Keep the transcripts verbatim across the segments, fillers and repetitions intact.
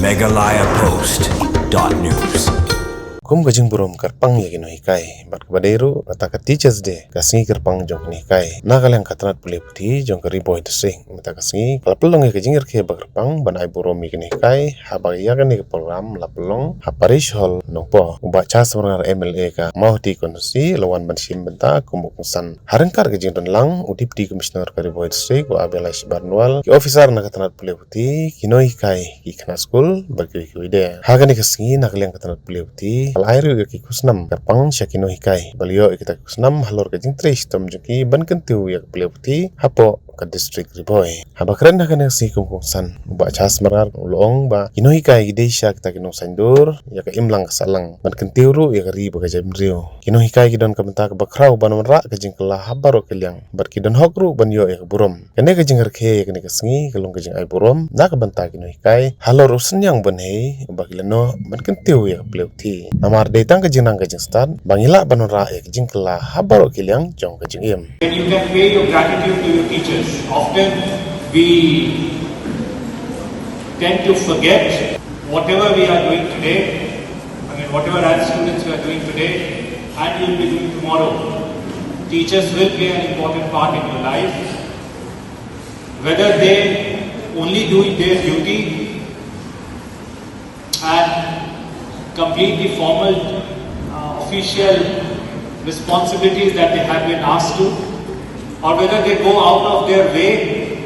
Meghalaya Post dot news. Kum ka jingburom kyrpang ïa ki nonghikai bad kaba dei ruh kata ka Teachers Day, ka sngi kyrpang jong ki nonghikai, na ka liang ka tnat pule puthi jong ka Ri Bhoi District mynta ka sngi ka la pynlong ïa ka jingrakhe ba kyrpang ban ai burom ïa ki nonghikai haba ïa kane ka program la pynlong ha Parish Hall Nongpoh. U Bah Charles Marngar, M L A ka Mawhati Constituency, la wan ban shim bynta kum u kongsan. Ha ryngkat ka jingdon lang u Deputy Commissioner ka Ri Bhoi District, u Abilash Barnwal, ki officer na ka tnat pule puthi, ki nonghikai, ki khynnah skul bad kiwei kiwei de. Ha kane ka sngi na ka liang ka tnat pule puthi ka la ai ruh ïa ki khusnam kyrpang sha ki nonghikai ba la ïoh ïa kita ki khusnam halor ka jingtrei shitom jong ki ban kyntiew ïa ka pule puthi hapoh ka District Ri Bhoi. Haba kren ha kane ka sngi kum u kongsan, u Bah Charles Marngar u la ong ba ki nonghikai ki dei shisha kita ki nongsaiñdur ïa ka imlang ka sahlang ban kyntiew ruh ïa ka ri bad ka jaitbynriew. Ki nonghikai ki don ka bynta kaba khraw ban wanrah ka jingkylla ha baroh ki liang bad ki don hok ruh ban ïoh ïa ka burom. Kane ka jingrakhe ïa kane ka sngi ka long ka jingai burom na ka bynta ki nonghikai halor u synñiang bynhei uba ki la noh ban kyntiew ïa ka pule puthi. Namar dei tang ka jingnang ka jingstad ba ngi lah ban wanrah ïa ka jingkylla ha baroh ki liang jong ka jingim. When you can pay your gratitude to your teachers, often we tend to forget whatever we are doing today, I mean, whatever as students we are doing today, and you'll be doing tomorrow. Teachers will play an important part in your life. Whether they only do their duty and complete the formal, uh, official responsibilities that they have been asked to, or whether they go out of their way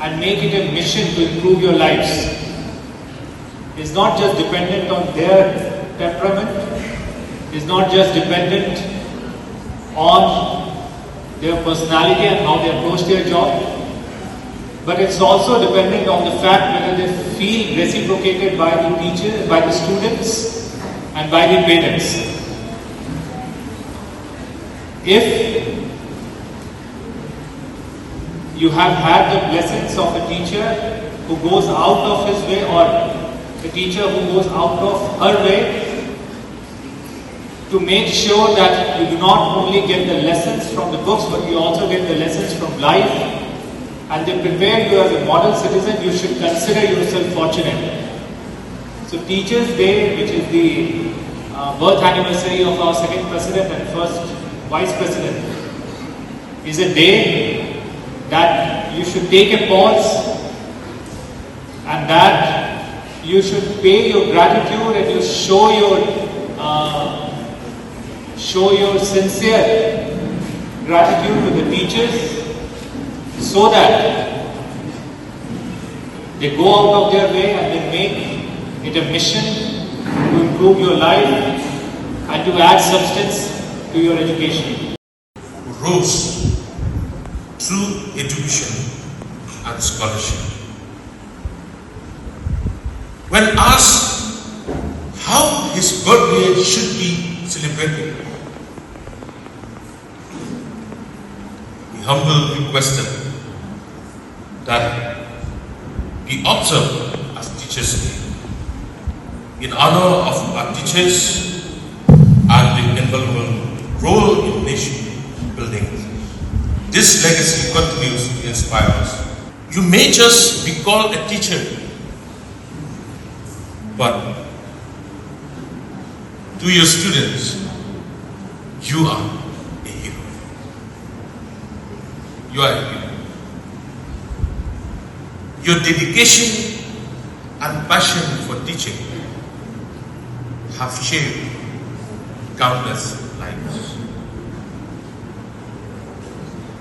and make it a mission to improve your lives. It's not just dependent on their temperament, it's not just dependent on their personality and how they approach their job, but it's also dependent on the fact whether they feel reciprocated by the teacher, by the students, and by the parents. If you have had the blessings of a teacher who goes out of his way, or a teacher who goes out of her way to make sure that you do not only get the lessons from the books, but you also get the lessons from life, and they prepare you as a model citizen, you should consider yourself fortunate. So Teachers' Day, which is the, uh, birth anniversary of our second president and first vice president, is a day that you should take a pause and that you should pay your gratitude and you show your, uh, show your sincere gratitude to the teachers, so that they go out of their way and they make it a mission to improve your life and to add substance to your education. Rose through education and scholarship. When asked how his birthday should be celebrated, we humbly requested that we observe as Teachers' Day in honor of our teachers and the invaluable role in nation building. This legacy continues to inspire us. You may just be called a teacher, but to your students, you are a hero. You are a hero. Your dedication and passion for teaching have shaped countless lives.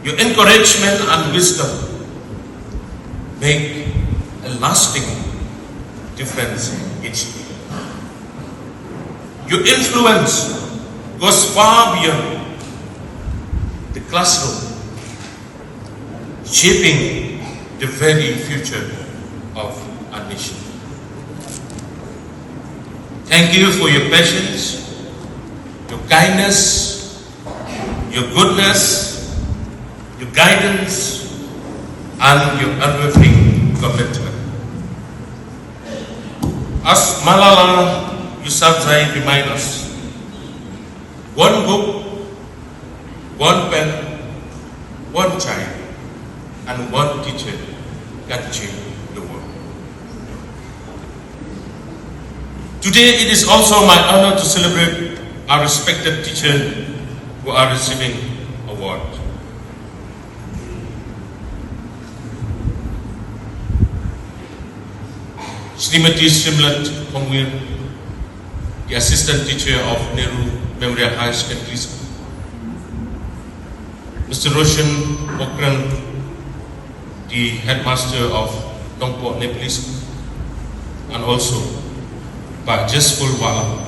Your encouragement and wisdom make a lasting difference each day. Your influence goes far beyond the classroom, shaping the very future of our nation. Thank you for your patience, your kindness, your goodness, your guidance, and your unwavering commitment. As Malala Yousafzai reminds us, one book, one pen, one child, and one teacher can change the world. Today it is also my honor to celebrate our respected teacher who are receiving award. Srimati Shimlat Thongwir, the assistant teacher of Nehru Memorial Higher Secondary School. Mister Roshan Pokhrel, the headmaster of Nongpoh Nepali School, and also Bah Jasful Wala,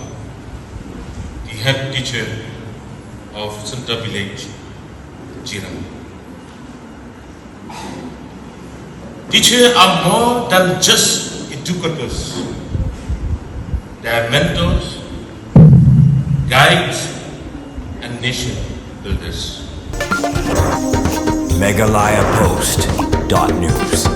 the head teacher of Santa Village, Jirang. Teachers are more than just educators. They are mentors, guides, and nation builders. Meghalaya Post dot news.